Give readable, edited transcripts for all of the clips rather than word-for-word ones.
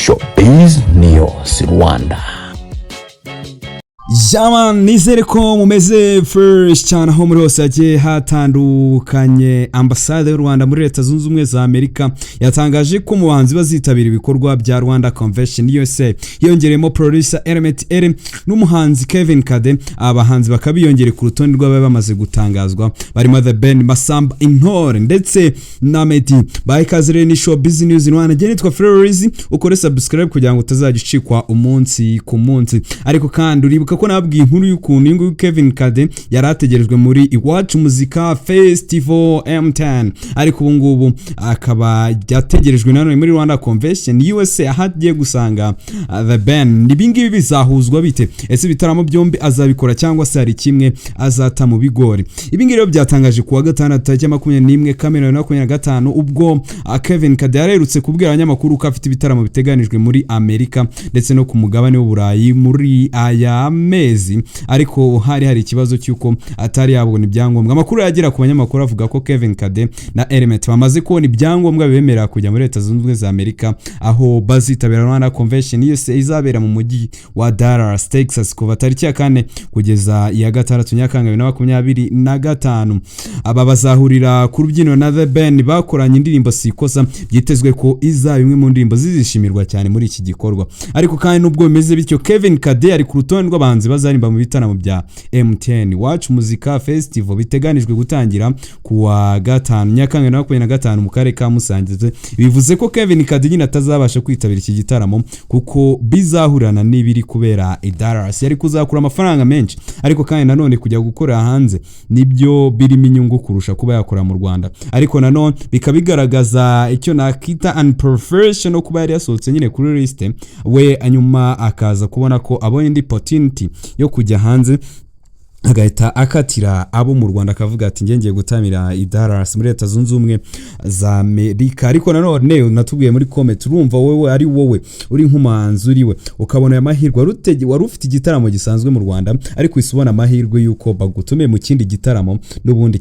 Showbiz News Rwanda. Yama, nizere ko mumeze fresh cyane aho muri hose hagiye hatandukanye. Ambasade y'u Rwanda muri Leta Zunze Ubumwe za Amerika yatangaje ko mu bahanzi bazitabira ibikorwa bya Rwanda Convention USA hiyongereyemo producer Element Eleeeh n'umuhanzi Kevin Kade. Abahanzi bakaba biyongereye ku rutonde rw'abari bamaze gutangazwa, barimo The Ben, Masamba Intore ndetse na Meddy. Bahe ikaze rero, ni Showbiz News Rwanda. Njye nitwa Flores, ukore subscribe kugira ngo utazajya ucikwa umunsi ku munsi. Ariko kandi uribuka ko nabwiye inkuru y'ukuntu uyu nguyu Kevin Kade yari ategerejwe muri Iwacu Muzika Festival M10, ariko ubu ngubu akaba yategerejwe nanone muri Rwanda Convention USA, aho agiye gusanga The Ben. Ibi ngibi bizahuzwa bite? Ese ibitaramo byombi azabikora cyangwa se hari kimwe azata mu bigori? Ibi ngibi rero byatangaje kuwa gatandatu, tariki ya 21 Kamena 2025, ubwo Kevin Kade yaraherutse kubwira abanyamakuru ko afite ibitaramo biteganijwe muri Amerika ndetse no ku mugabane w'Uburayi muri aya mezi, ariko hari ikibazo cy'uko atari yabona ibyangombwa. Amakuru yagera ku banyamakuru avuga ko Kevin Kade na Element bamaze kubona ibyangombwa bibemerera kujya muri Leta Zunze Ubumwe za Amerika, aho bazitabira Rwanda Convention yose izabera mu mujyi wa Dallas, Texas, kuva tariki ya 4 kugeza iya 6 Nyakanga 2025. Aba bazahurira ku rubyiniro na The Ben bakoranye indirimbo Sikosa, byitezwe ko izaba imwe mu ndirimbo zizishimirwa cyane muri iki gikorwa. Ariko kandi nubwo bimeze bityo, Kevin Kade ari ku rutonde rw'abahanzi bazaririmba mu bitaramo bya MTN Iwacu Muzika Festival biteganijwe gutangira kuwa gatanu Nyakanga 2025 mu karere ka Musanze. Bivuze ko Kevin Kade nyine atazabasha kwitabira iki gitaramo kuko bizahurana n'ibiri kubera i Dallas. Yari kuzakura amafaranga menshi, ariko kandi nanone kujya gukorera hanze nibyo birimo inyungu kurusha kuba yakora mu Rwanda. Ariko nanone bikaba bigaragaza icyo nakita unprofessional, kuba yari yasohotse nyine kuri liste we, nyuma akaza kubona ko abonye indi opportunity yo kujya hanze, agahita akatira abo mu Rwanda, akavuga ati: "Njye ngiye gutamira i Dallas muri Leta Zunze Ubumwe za Amerika." Ariko nanone natubwiye muri comment, urumva wowe ari wowe uri nk'umuhanzi, uri we ukabona aya mahirwe, wari ufite igitaramo gisanzwe mu Rwanda, ariko uhise ubona amahirwe y'uko bagutumiye mu kindi gitaramo n'ubundi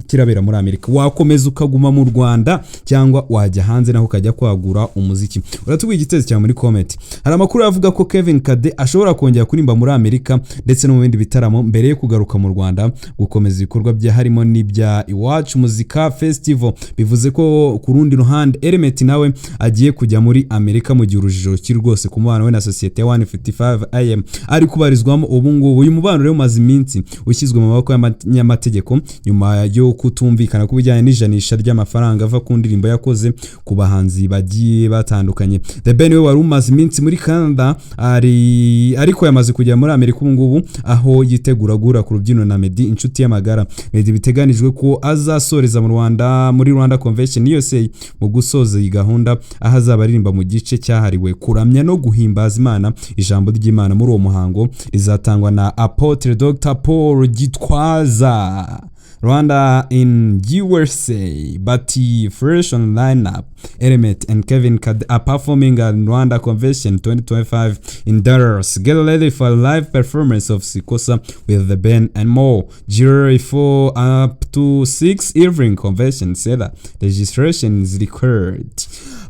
kirabera muri Amerika, wakomeza ukaguma mu Rwanda cyangwa wajya hanze naho ukajya kwagura umuziki? Uratubwiye igitekerezo cyawe muri comment. Hari amakuru avuga ko Kevin Kade ashobora kongera kuririmba muri Amerika ndetse no mu bindi bitaramo mbere yo kugaruka mu Rwanda gukomeza ibikorwa bye, harimo n'ibya Iwacu Muzika Festival. Bivuze ko ku rundi ruhande Element nawe agiye kujya muri Amerika, mu gihe urujijo rukiri rwose ku mubano we na sosiyete ya 155 AM ari kubarizwamo ubu ngubu. Uyu mubano rero umaze iminsi ushyizwe mu maboko y'amategeko nyuma yo kutumvikana ku bijyanye n'ijanisha ry'amafaranga ava ku ndirimbo yakoze ku bahanzi bagiye batandukanye. The Ben we wari umaze iminsi muri Canada ari, ariko yamaze kujya muri Amerika ubu ngubu, aho yitegura guhura ku rubyiniro na Meddy, inshuti y'amagara. Meddy biteganijwe ko azasoreza mu Rwanda muri Rwanda Convention USA mu gusoza iyi gahunda, aho azaba aririmba mu gice cyahariwe kuramya no guhimbaza Imana. Ijambo ry'Imana muri uwo muhango rizatangwa na Apotre Dr Paul Gitwaza. Rwanda in USA, but fresh on lineup. Element and Kevin Kade are performing at Rwanda Convention 2025 in Dallas. Get ready for a live performance of Sikosa with The Ben and more. July 4 up to 6, Irving Convention Center. Registration is required.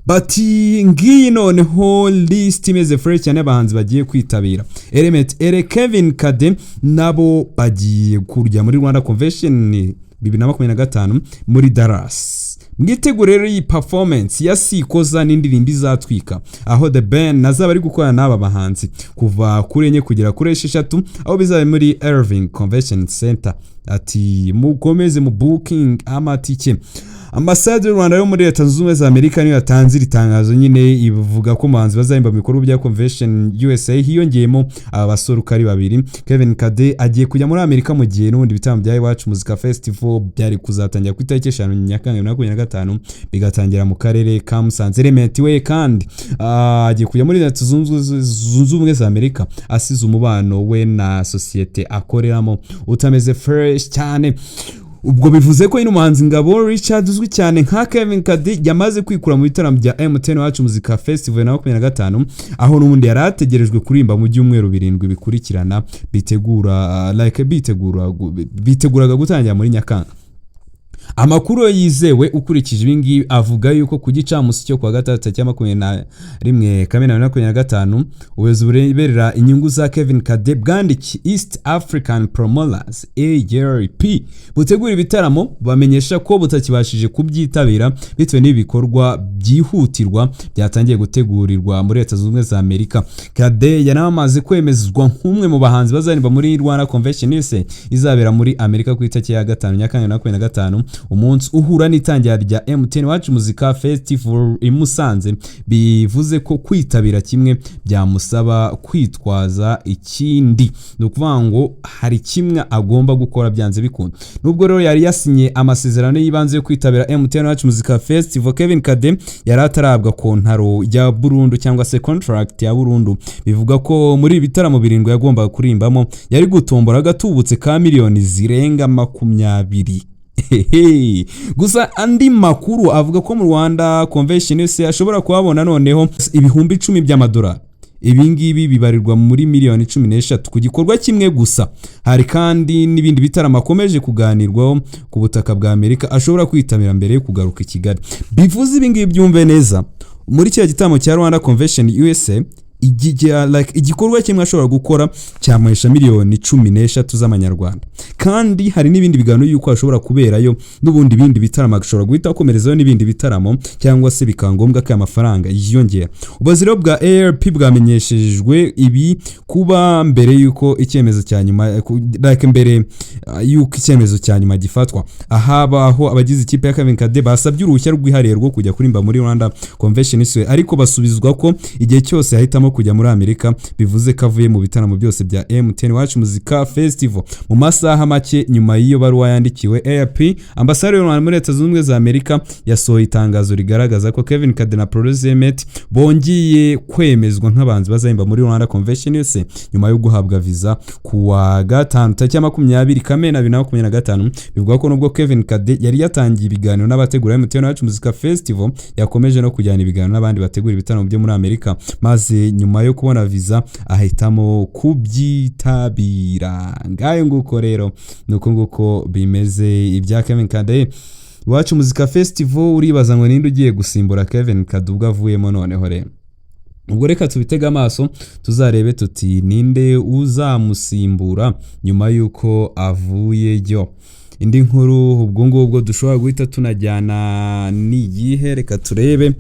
Bati ngiyi noneho list imeze fresh cyane y'abahanzi bagiye kwitabira. Element Eleeeh, Kevin Kade nabo bagiye kurya muri Rwanda Convention 2025 muri Dallas. Mwitegure rero iyi performance ya Sikoza n'indirimbo izatwika, aho The Ben azaba ari gukorana n'aba bahanzi kuva kuri 4 kugera kuri 6, aho bizaba muri Irving Convention Center. Ati mukomeze mu booking amatike. Ambasade y'u Rwanda yo muri Leta Zunze Ubumwe za Amerika niyo yatanze iri tangazo nyine, ivuga ko umuhanzi bazaririmba mu bikorwa bya Convention USA hiyongeyemo aba basore uko ari babiri. Kevin Kade agiye kujya muri Amerika mu gihe n'ubundi bitaramo bya Iwacu Muzika Festival byari kuzatangira ku itariki 5 Nyakanga 2025, bigatangira mu karere ka Musanze. Element we kandi agiye kujya muri Leta Zunze Ubumwe za Amerika asize umubano we na sosiyete akoreramo utameze fresh cyane. Ubwo bivuze ko nyine umuhanzi Ngabo Richard uzwi cyane nka Kevin Kade yamaze kwikura mu bitaramo bya MTN Iwacu Muzika Festival na 25, aho n'ubundi yari ategerejwe kuririmba mu byumweru 7bikurikirana, bitegura like bitegura biteguraga gutangira muri Nyakanga. Amakuru yizewe ukurikije ibi ngibi avuga yuko ku gicamunsi cyo kuwa gatandatu tariki ya 21 Kamena 2025, ubuyobozi bureberera inyungu za Kevin Kade bwandikiye East African Promoters, ARP, butegura ibitaramo, bamenyesha ko butakibashije kubyitabira bitewe n'ibikorwa byihutirwa byatangiye gutegurirwa muri Leta Zunze Ubumwe za Amerika. Kade yari amaze kwemezwa nk'umwe mu bahanzi bazaririmba muri Rwanda Convention USA izabera muri Amerika ku itariki ya 5 Nyakanga 2025, umunsi uhura n'itangira rya MTN Iwacu Muzika Festival i Musanze. Bivuze ko kwitabira kimwe byamusaba kwitwaza ikindi, ni ukuvuga ngo hari kimwe agomba gukora byanze bikunze. Nubwo rero yari yasinye amasezerano y'ibanze yo kwitabira MTN Iwacu Muzika Festival, Kevin Kade yari atarabwa kontaro ya burundu cyangwa se contract ya burundu. Bivuga ko muri ibi bitaramo birindwi yagombaga kurimbamo yari gutombora agatubutse ka miliyoni zirenga 20. Hehe. Gusa andi makuru avuga ko mu Rwanda Convention se ashobora kuhabona noneho 10,000 by'amadolari. Ibi ngibi bibarirwa muri miliyoni 13 ku gikorwa kimwe gusa. Hari kandi n'ibindi bitaramo akomeje kuganirwaho ku butaka bwa Amerika ashobora kwitabira mbere yo kugaruka i Kigali. Bivuze ibi ngibi, byumve neza, muri kiriya gitaramo cya Rwanda Convention USA, like, igikorwa kimwe ashobora gukora cyamuhesha miliyoni 13 z'amanyarwanda. Kandi hari n'ibindi biganiro yuko ashobora kuberayo n'ubundi bindi bitaramo, ashobora guhita akomerezayo n'ibindi bitaramo cyangwa se bikaba ngombwa ko aya mafaranga yiyongera. Ubuyobozi rero bwa ARP bwamenyeshejwe ibi kuba mbere y'uko icyemezo cya nyuma, like mbere y'uko icyemezo cya nyuma gifatwa, ahabaho abagize ikipe ya Kevin Kade basabye uruhushya rwihariye rwo kujya kuririmba muri Rwanda Convention USA, ariko basubizwa ko igihe cyose yahitamo kujya muri Amerika bivuze ko avuye mu bitaramo byose bya MTN Iwacu Muzika Festival. Mu masaha make nyuma y'iyo baruwa yandikiwe ARP, ambasade y'u Rwanda muri Leta Zunze Ubumwe za Amerika yasohoye itangazo rigaragaza ko Kevin Kade na Producer Emet bongeye kwemezwa nk'abahanzi bazaririmba muri Rwanda Convention USA nyuma yo guhabwa visa ku wa gatanu tariki ya 20 Kamena 2025. Bivuga ko nubwo Kevin Kade yari yatangiye ibiganiro n'abategura MTN Iwacu Muzika Festival, yakomeje no kujyana ibiganiro n'abandi bategura ibitaramo byo muri Amerika, maze nyuma yo kubona visa ahitamo kubyitabira. Ngayo nguko rero, ni uko nguko bimeze ibya Kevin Kade, Iwacu Muzika Festival. Uribaza ngo ninde ugiye gusimbura Kevin Kade ubwo avuyemo? Noneho rero ubwo reka tubitege amaso, tuzarebe tuti ninde uzamusimbura nyuma y'uko avuyeyo. Indi nkuru ubwo ngubwo dushobora guhita tunajyana ni iyihe? Reka turebe.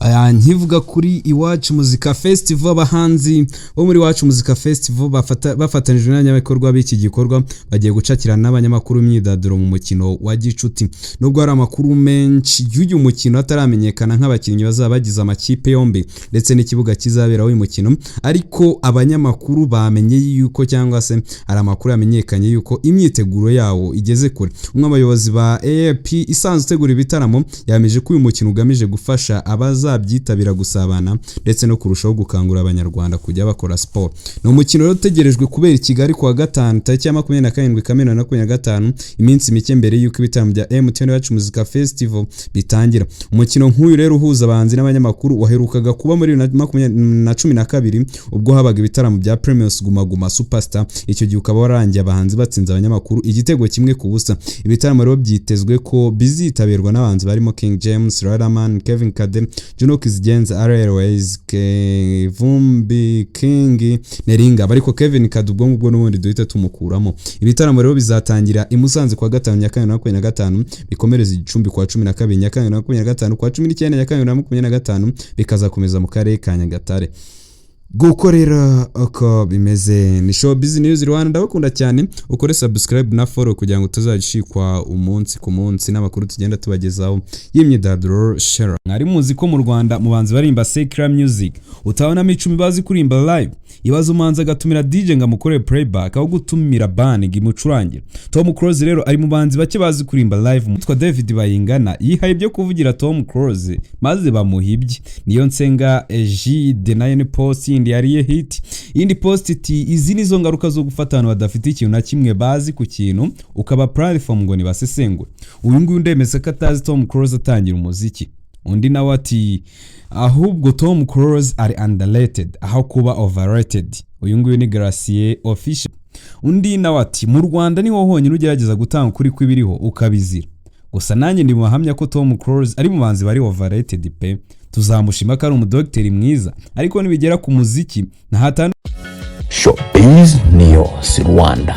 Aya, nkivuga kuri Iwacu Muzika Festival, abahanzi bo muri Iwacu Muzika Festival bafatanyije n'abanyabikorwa b'iki gikorwa bagiye gucakirana n'abanyamakuru b'imyidagaduro mu mukino wa gicuti. Nubwo hari amakuru menshi y'uyu mukino ataramenyekana, nk'abakinnyi bazaba bagize amakipe yombi ndetse n'ikibuga kizaberaho uyu mukino, ariko abanyamakuru bamenye yuko, cyangwa se hari amakuru yamenyekanye yuko imyiteguro yawo igeze kure. Umwe mu bayobozi ba AAP isanzwe itegura ibitaramo yameje ko uyu mukino ugamije gufasha abazabyitabira gusabana ndetse no kurushaho gukangurira Abanyarwanda kujya bakora siporo. Ni umukino rero utegerejwe kubera i Kigali kuwa gatanu tariki ya 27 Kamena 2025, iminsi mike mbere y'uko ibitaramo bya MTN Iwacu Muzika Festival bitangira. Umukino nk'uyu rero uhuza abahanzi n'abanyamakuru waherukaga kuba muri 2012, ubwo habaga ibitaramo bya Primus Guma Guma Superstar. Icyo gihe ukaba warangiye abahanzi batsinze abanyamakuru igitego 1-0. Ibitaramo rero byitezwe ko bizitabirwa n'abahanzi barimo King James, Riderman, Kevin Kade, Juno Kizigenza, Ariel Wayz, Kivumbi King, Neringa, ariko Kevin Kade ubwo ngubwo n'ubundi duhita tumukuramo. Ibitaramo rero bizatangira i Musanze kuwa gatanu Nyakanga 2025, bikomereza i Gicumbi kuwa 12 Nyakanga 2025, kuwa 19 Nyakanga 2025 bikazakomeza mu karere ka Nyagatare. Gukorera uko bimeze ni Showbiz News Rwanda. Ndabakunda cyane. Ukore subscribe na follow kugira ngo utazajishikwa umunsi ku munsi n'amakuru tugenda tubagezaho y'imyidagaduro. Share. Mwari muzi ko mu Rwanda mu banzi barimba secular music utabonamo 10 bazi kuririmba live? Ibaze umuhanzi agatumira DJ ngo amukorere playback aho gutumira band ngo imucurangire. Tom Close rero ari mu banzi bake bazi kuririmba live. Witwa David Bayingana yihaye ibyo kuvugira Tom Close maze bamuha ibye. Niyo Nsenga Egide nayo ni post yindi yariye hit. Iyindi post iti: "Izi nizo ngaruka zo gufata abantu badafite ikintu na kimwe bazi ku kintu ukaba platform ngo nibasesengure. Uyu nguyu ndemeza ko atazi Tom Close atangira umuziki." Undi nawe ati: "Ahubwo Tom Close ari underrated aho kuba overrated." Uyu nguyu ni Gracier Official. Undi nawe ati: "Mu Rwanda niho honyine ugerageza gutanga ukuri kw'ibiriho ukabizira." Gusa nanjye ndi mu bahamya ko Tom Close ari mu bahanzi bari overrated pe. Tuzamushima ko ari umudogiteri mwiza, ariko nibigera ku muziki ntahatandukanye. Showbiz News Rwanda.